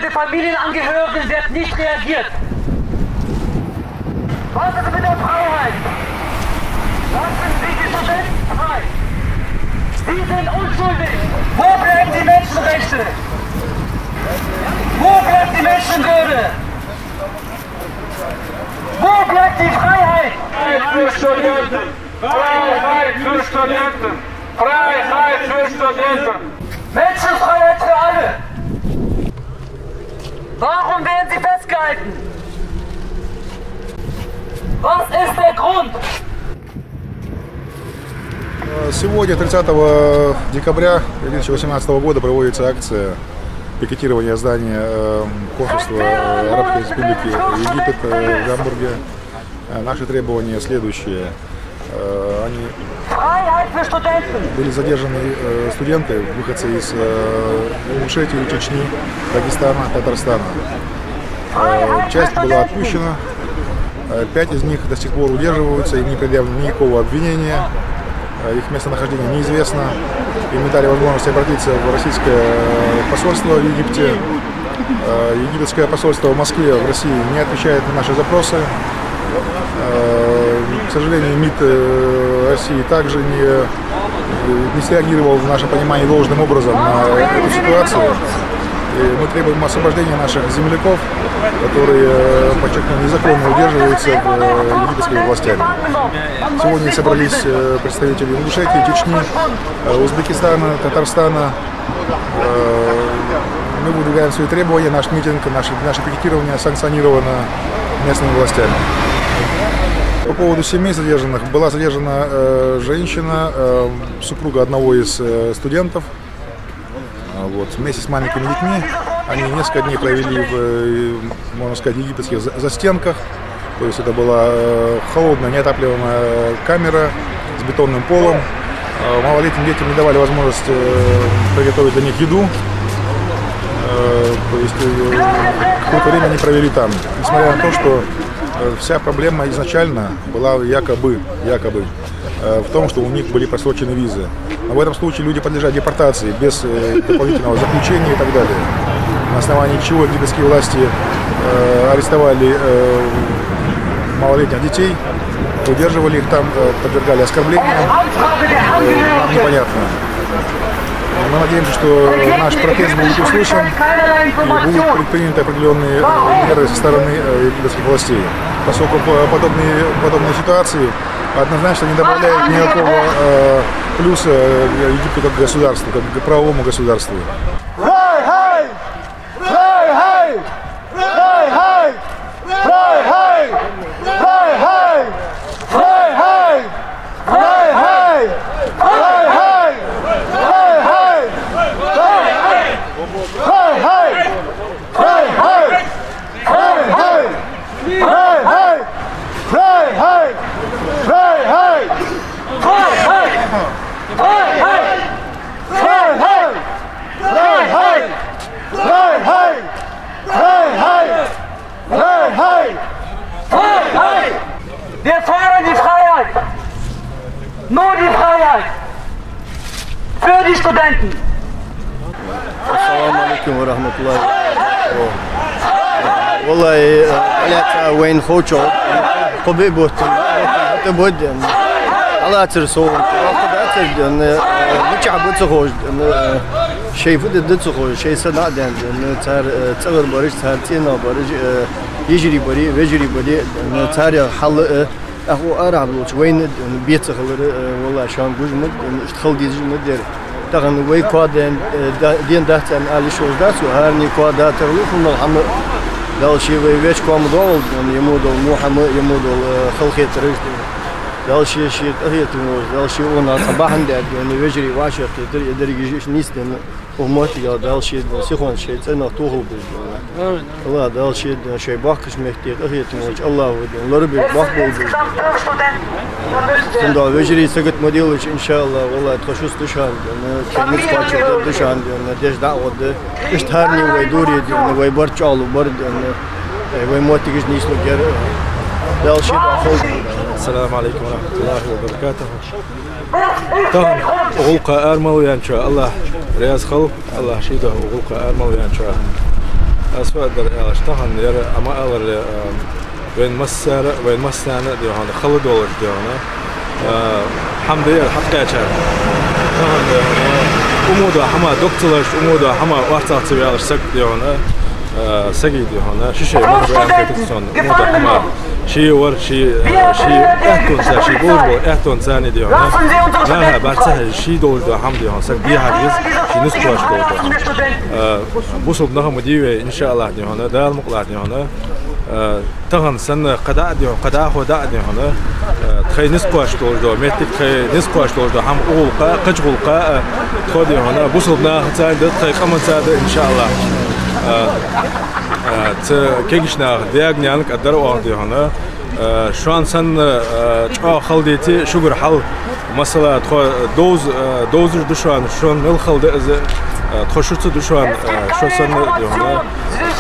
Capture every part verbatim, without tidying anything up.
Die Familienangehörigen wird nicht reagiert. Was ist mit der Freiheit? Lassen Sie die Studenten frei. Sie sind unschuldig. Wo bleiben die Menschenrechte? Wo bleibt die Menschenwürde? Wo bleibt die Freiheit? Freiheit für Studenten! Freiheit für Studenten! Freiheit für Studenten! Menschenfreiheit für alle! Warum werden sie festgehalten? Was ist der Grund? Сегодня, тридцатого декабря две тысячи восемнадцатого года, проводится акция пикетирования здания э, консульства э, Арабской Республики Египет э, в Гамбурге. Э, Наши требования следующие. Э, Они Freiheit für Studenten! Были задержаны э, студенты, выходцы из э, Ингушетии, Чечни, Дагестана, Татарстана. Э, Часть была отпущена. Э, Пять из них до сих пор удерживаются, им не предъявлено никакого обвинения. Э, Их местонахождение неизвестно. Им не дали возможности обратиться в российское э, посольство в Египте. Э, Египетское посольство в Москве, в России, не отвечает на наши запросы. Э, К сожалению, МИД э, России также не, э, не среагировал в нашем понимании должным образом на эту ситуацию. И мы требуем освобождения наших земляков, которые, э, подчеркну, незаконно удерживаются в, э, египетскими властями. Сегодня собрались э, представители Ингушетии, Чечни, э, Узбекистана, Татарстана. Э, Мы выдвигаем свои требования, наш митинг, наше, наше пикетирование санкционировано местными властями. По поводу семей задержанных. Была задержана э, женщина, э, супруга одного из э, студентов, а, вот, вместе с маленькими детьми. Они несколько дней провели в, э, можно сказать, египетских за- застенках. То есть это была э, холодная, неотапливаемая камера с бетонным полом. Э, Малолетним детям не давали возможность э, приготовить для них еду. Э, То есть э, какое-то время они провели там. Несмотря на то, что э, вся проблема изначально была якобы, якобы э, в том, что у них были просрочены визы. Но в этом случае люди подлежат депортации без э, дополнительного заключения и так далее. На основании чего египетские власти э, арестовали э, малолетних детей, удерживали их там, э, подвергали оскорблениям. Э, Нам непонятно. Мы надеемся, что наш протест будет услышан и будут предприняты определенные э, меры со стороны э, египетских властей, поскольку по- подобные, подобные ситуации однозначно не добавляют никакого э, плюса э, Египту как государству, как г- правовому государству. Freiheit! Freiheit! Wir fordern die Freiheit! Nur die Freiheit! Für die Studenten! Ассаламу Ӏалайкум ва рахьматуллахӀи ва баракатухӀ. ВаллахӀи, Ӏалаьца вайна ховчох, кхо бе бутт, хӀаьта бодден. Ӏалацар сов, валха дацар ден, мичахь ба ца ховш ден, шоай фу де да ца ховш, шоай са дӀа а ден, цар цӀагӀара бараш, цар цӀенагӀа бараш, йижарий барий, вежарий барий, царех хьал а, тӀаккха арахьа долча вайна бе ца хилар, валлахӀи, шоана гуш ма дар, иштта хила дезаш ма дар. Тахан вай коа ден, ден дац аьнна ала йиш йолаш дац, хӀаране коа датар лу хӀанал хӀама. Дала ше вай веча коа ма доагӀалда, е мо дола во хӀама, е мо дола халахетараш. Дала ше, ше къахетам волаш, Дала ше укханна цхьа бахьан даьд, вежарий вӀашагӀкхетар, е деррига уж иштта нийсденна. Укх моттиге Дала ше сихонца шоай цӀенах тохал беза. АллахӀ Дала ше шоай бахкача метте къахетам волча АллахӀа ден лорабе бахболба беза. Цудухьа вежарий сагот ма делаш, иншааллахӀ, валлахӀи, тхо шуца дешан ден, шоай низ кхоачаргда дешан ден, деш дӀа а гӀоргда. Иштта хӀаране вай дуре ден, вай барт чӀоагӀлургбар ден, вай моттигаш нийслургьяр. Дала ше дӀахолда. Ассаламу Ӏалайкум ва рахьматуллахӀи ва баракатухӀ. Тахан гӀулакха ара мел ваьнначоа АллахӀ раьза хилва, АллахӀ шийга гӀулакха ара мел ваьнначоа. Аз фу аргдар аьлча, тахан ер, Ӏа ма аллара, а, вайна массане, вайна массанена а, дий хьона, хала долаш, дий хьона, а, хӀама да ер хьакхаьчар. Тахан, дий хьона, умуда хӀама дог ца лаьш, умуда хӀама орцагӀ ца ваьлаш саг, дий хьона, а, сага, дий хьона, ши шай мара баьнна хетац сона, умуда хӀама ший вар, ший, а, ший аьттонца, ший болаш бола аьттонца, дий хьона, наха бӀарга ца хьежаш, ший долаш дола хӀама, дий хьона, саг дехьа деза, ший низ кхоачаш долаш дола хӀама. А, бусалба нах ма дий вай, иншааллахӀ, дий хьона, Дала мукъалахь, дий хьона. Э, тахан санна кхы дӀа а, дий хьона, кхы дӀахо дӀа а, дий хьона, э, тхоай низ кхоачаш долаш дола моттиг, тхоай низ кхоачаш долаш дола хӀама укх гӀулакха, кхыча гӀулакха, э, тхо, дий хьона, бусалба нахаца а да, тхоай къаманца а да, иншааллахӀ. Э, э, цу кагийча наха даьга-наьнага а дар оаха, дий хьона. Э, шоана санна, э, чӀоагӀа хала деце, шугара хьал, масала, тхо довз-, э, довзаш да шоана, шоана мел хала да из, э, тхо шуца да шоана, э, шо санна, дий хьона,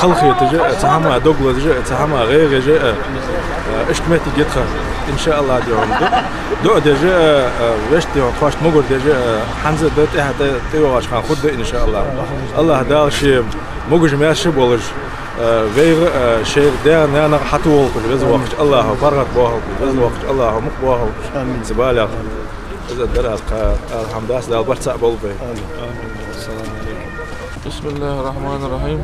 хала хеташ а, цу хӀаман дог лазаш а, цу хӀаман гӀайгӀа еш а, э, э, иштта моттиг я тха, иншааллахӀ, дий хьона, ду-, дуӀа деш а, э, э, вешта, дий хьона, тхоашта могар деш а, э, хӀанз а да, тӀехьа тӀа-, тӀайоагӀача хана хургда, иншааллахӀ. АллахӀ Дала ше могаш-маьрша болаш, э, вайга, э, шоайга, даьга-наьнага хьатӀаволхалва Веза-Воккхача АллахӀа, паргӀатбоахалва Веза-Воккхача АллахӀа, мукъабоахалва. Амин. Цу балех. Из дар аз кхы, алхьамдас, Дала барт цхьа болба вай. Амин. Амин. Ассаламу Ӏалайкум. بسم الله الرحمن الرحيم.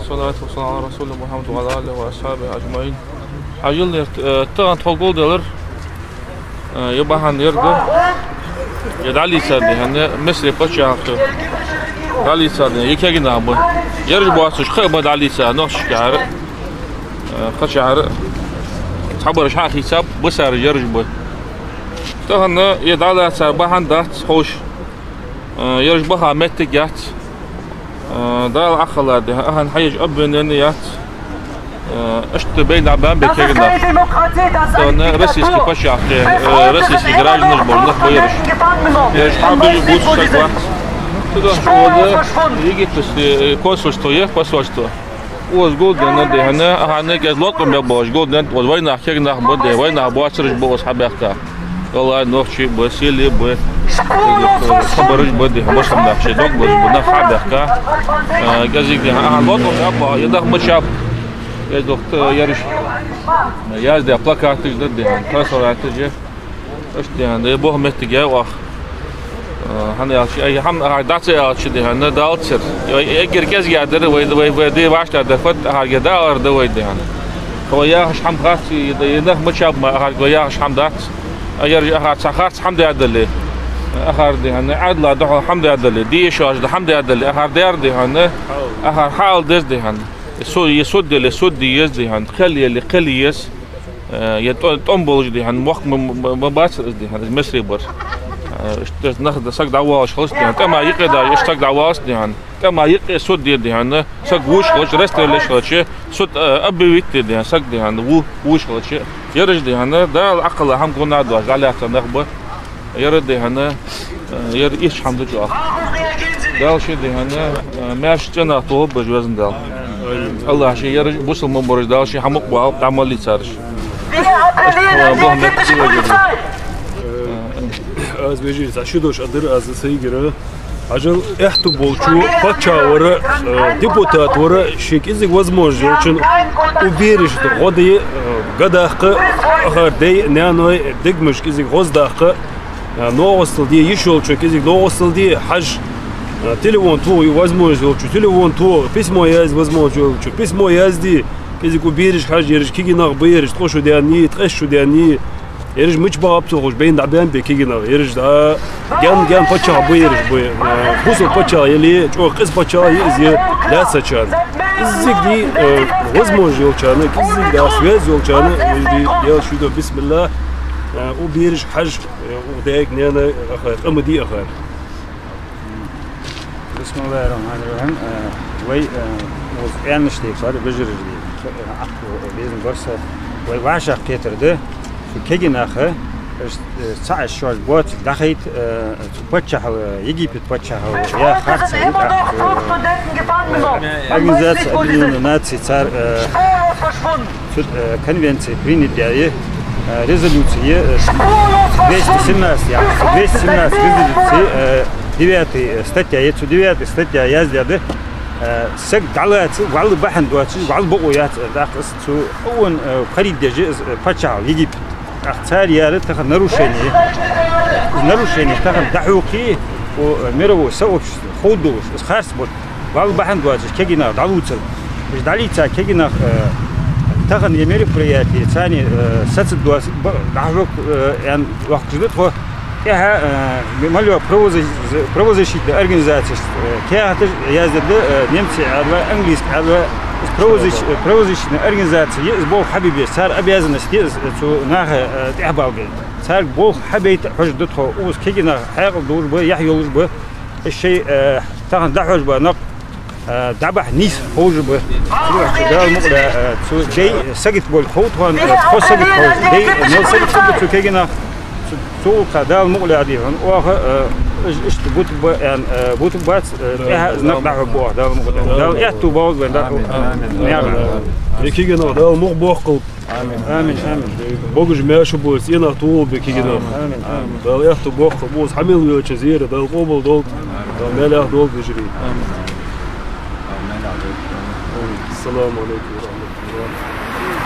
الصلاة والسلام على رسول محمد وعلى آله وأصحابه أجمعين. Хьажал, ер, э, тахан тхо гулделар. Э, ер бахьан ер да. Ер дӀалийцар, дий хьона, Мисрий паччахьалкхе дӀалийцар, дий хьона, ер кагий нах ба. Ераш боацаш кхы а ба дӀалийца, нохчашкахьара, э, кхычахьара. Цхьабараш хьа а хийцаб, бисараш ераш ба. Тахан ер дӀалаца бахьан дац ховш. Э, ераш баха моттиг яц. Э, Дала Ӏохайна, дий хьона, ахьан хьаеш обвинени яц. Э, иштта байна дӀабаьнна ба кагий нах. Тахан российски паччахьалкхе, э, российски гражданаш бола нах ба ераш. Ераш хьабеш бувцаш саг вац. Цудухьа оаха Египетски, э, консульство я, посольство. Оаха гулденна, дий хьона, ахьарна кӀезига лоаткъам беш болаш гулденна, оаха вайнах, кагий нах ба, дий хьона, вайнах боацараш ба оаха хьабаьхка. ГӀалгӀай, нохчий ба, селий ба, цхьабараш ба, дий хьона, бусалба нах, шоай дог лазаш ба, нах хьабаьхка. Э, кӀезига, дий хьона, ахьарна лоаткъам беш ба, ер нах мичаб, кӀезига, э, ераш яздаь плакаташ да, дий хьона, тротуараш я. Иштта, дий хьона, ер бохам моттиг я оаха. Э, хӀана аьлча, ер хӀама ахьарга дӀа ца аьлча, дий хьона, далацар. Ер, эггара кӀезигагӀа дар вай, вай, вай ди вӀаштӀехьдаргда, ахьарга дӀаалар да вай, дий хьона. Тхо вай яхаш хӀама хац, ер, ер нах мичаб ма ахьарга вай яхаш хӀама дац. А ераш ахьарга цхьа харц хӀама даь дале, ахьар, дий хьона, Ӏаьдала духьал хӀама даь дале, дешаш да хӀама даь дале, ахьар даьр, дий хьона, ахьар хьаала деза, дий хьона. Ер су-, ер суд яле, суд де еза, дий хьона, кхел яле, кхел еза. Э, ер тӀо-, тӀом болаш, дий хьона, мохк ма, ма, ма бацар из, дий хьона, из Мисре бар. Э, иштта нах да, саг дӀавоалаш хилац, дий хьона, тӀема юкъе даже иштта саг дӀавоалац, дий хьона. ТӀема юкъе суд де, дий хьона, саг вувш хилча, расстрел еш хилча, суд, э, объявить де, дий хьона, саг, дий хьона, ву-, вувш хилча. Ераш, дий хьона, Дала Ӏохайна хӀама гунахь доацаш дӀалаьца нах ба. Ер, дий хьона, э, ер ийрча хӀама да чӀоагӀа. Дала ше, дий хьона, э, маьрша цӀенах тохалба уж, Везан Дала. АллахӀа ше ераш бусалба ма бараш, Дала ше хьамукъабоахалба дӀа мел лийцараш. Э, бохам моттиг я ер. Э, аз, вежарий, цхьа ши дош аргдар аз сайгара. Хьажал, аьттув болчо, паччахь вар а, э, депутат вар а, ший кӀезига возможность йолчоа укх берашта гӀо де, э, га даккха, ахьар даьй, наьной дегаш кӀезига гӀоздаккха, э, новкъостал де, йиш йолчоа кӀезига новкъостал де, хьажа, э, телефон тоха возможность йолчо телефон тоха, письмо язде возможность йолчо письмо язде, кӀезига укх берашка хьажа, ераш кагий нах ба, ераш ткъо шу даьнна, ткъеста шу даьнна. Ераш мича бахаб ца ховш, байна дӀабаьнна ба кагий нах. Ераш да гаьн-гаьн паччахьалкхе ба ераш ба. Э, бусалба паччахьалкхе яле, чӀоагӀа къиза паччахьалкхе я из, е лаьцачарна. КӀезига, э, возможность йолчарна, кӀезига да связь йолчарна, вежарий, Даьла шийдо, бисмилла. Э, укх берашка хьажа, э, укх даьга, наьнага, ахьар, къа ма дий ахьар. بسم الله الرحمن الرحيم. Э, вай, э, укхаза аьннача тайпара, вежарий, э, Ӏа, э, безам бар са, вай вӀашагӀкхетар да, цу кагий наха, э, цхьа а шоаш боацилга дӀахайта, э, цу паччахьал, э, Египет паччахьал яь харцахьа, э, Организация Объединённых Наций, цар, э, цу, э, конвенци принять даь я, э, резолюци я, э, двести семнадцать, я, двести семнадцать резолюци, э, девятая, э, статья я, цу девятая статья яздаь да, Э, саг дӀалаца, вӀалла бахьан доацаш, вӀалла бокъо яц, э, тӀаккха из цу Ӏован, э, пхьарий деш, из, э, паччахьал Египет. ТӀаккха цар яьр тахан нарушени, из нарушени тахан дӀахьокхе, о, э, мировой сообщество, ховргдолаш, из харц болаш, вӀалла бахьан доацаш кегий нах дӀалувцар. Уж дӀалийца кегий нах, э, тахан е мероприяти, царна, э, сацад доаца, ба-, дӀахьокх, э, аьнна, вахкаш да тхо. ТӀехьа, э, мел йола правоза-, правозащитни организацеш, э, каьхаташ яздаьд, э, немций аьлча, английски аьлча, из правозащ-, э, правозащитни организаци я из болх хьабе безаш, цар обязанность я из, э, цу наха, э, тӀехьабала безаш. Царга болх хьабайта хьожаргда тхо, укхаза кегий нах хьаькъал долаш ба, яхь йолаш ба, уж шоай, э, тахан дӀахьош бола никъ, э, дӀабахьа нийса ховш ба. Цудухьа Дала мукъале, э, цу дай сагота болга хов тхона, э, тхо сагота ховш, дай мел сагота хургба цу кегий наха. Цу, цу гӀулакха Дала мукъале а дий хьона, оаха, э, иш-, иштта бутаргба аьнна, э, бутаргбац, э, тӀехьа из никъ дӀахьоргба оаха, Дала мукъале. Дала аьттув боаккхалба вайна дӀахо. Амин. Амин. Ер кегий нах Дала мукъабоаккхалба. Амин. Амин, амин. Богаш маьрша болаш, цӀенах тохалба ер кегий нах. Амин, амин. Дала аьттув боаккхалба, укхаза хьа мел велча зерат Дала къоабалдолда. Дала маьлехь долда, вежарий. Амин. Ассаламу Ӏалайкум ва рахьматуллахӀ.